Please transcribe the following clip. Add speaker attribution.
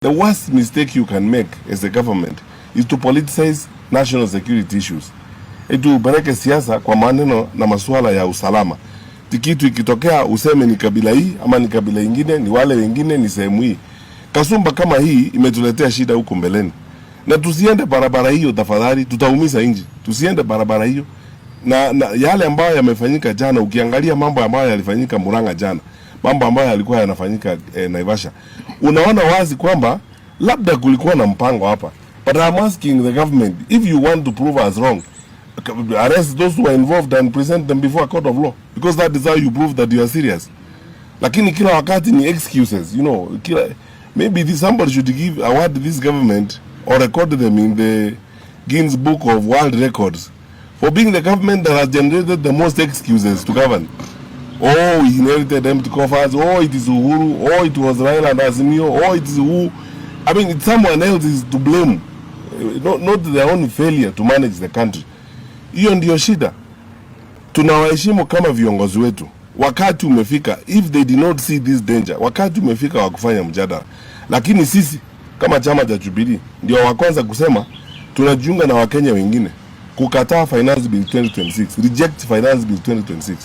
Speaker 1: The worst mistake you can make as a government is to politicize national security issues. Eti upeleke siasa kwa maneno na masuala ya usalama. Kitu ikitokea useme ni kabila hii ama ni kabila ingine, ni wale wengine, ni sehemu hii. Kasumba kama hii imetuletea shida huko mbeleni, na tusiende barabara hiyo tafadhali, tutaumiza nchi. Tusiende barabara hiyo na yale ambayo yamefanyika jana, ukiangalia mambo ambayo yalifanyika Murang'a jana, mambo ambayo yalikuwa yanafanyika Naivasha, unaona wazi kwamba labda kulikuwa na mpango hapa. But I'm asking the government, if you want to prove us wrong, arrest those who are involved and present them before a court of law, because that is how you prove that you are serious. Lakini kila wakati ni excuses. Kila maybe somebody should give award this government or record them in the Guinness Book of World Records for being the government that has generated the most excuses to govern. Oh, we inherited empty coffers. Oh, it is Uhuru. Oh, it was Raila and Azimio. Oh, it is who. I mean, it's someone else is to blame, not their own failure to manage the country. Hiyo ndio shida. Tunawaheshimu kama viongozi wetu. Wakati umefika, if they did not see this danger, wakati umefika wa kufanya mjadala. Lakini sisi kama chama cha Jubilee ndio wa kwanza kusema tunajiunga na Wakenya wengine kukataa Finance Bill 2026, reject Finance Bill 2026.